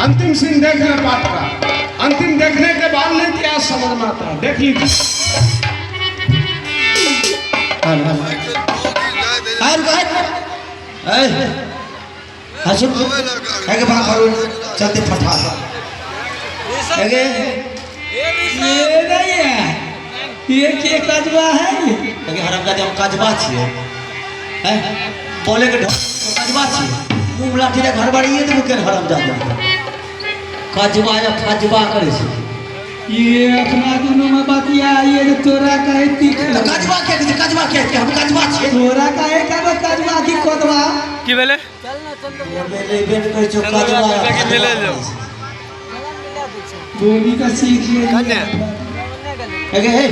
अंतिम सीन देख ले पाठ का। अंतिम देखने के बाद नहीं इतिहास समझ में आता है, देख लीजिए। आर ए हाँ सुन है के बात करू चलते फटा है के। ये नहीं है, ये के कजवा है? है हरामजादे, हम कजबा छियै हैं, बोले के ढंग कजबा छियै, मुँह में लाठी घर बाड़ी देबो के हरामजादे, कजबा या फजबा करै छै। ये अपना दोनों में बतिया, ये जो तोरा काहे तीख तऽ कजबा के कहै छै? कजबा के कहै छै? हम कजबा छियै। तोरा काहे कहबो कजवा की कोदवा? की भेलै? बोले ले बेन कहै छौ कजबा या मिले फजबा जाओ। करै छै। बोली का सीख ले। है के हे।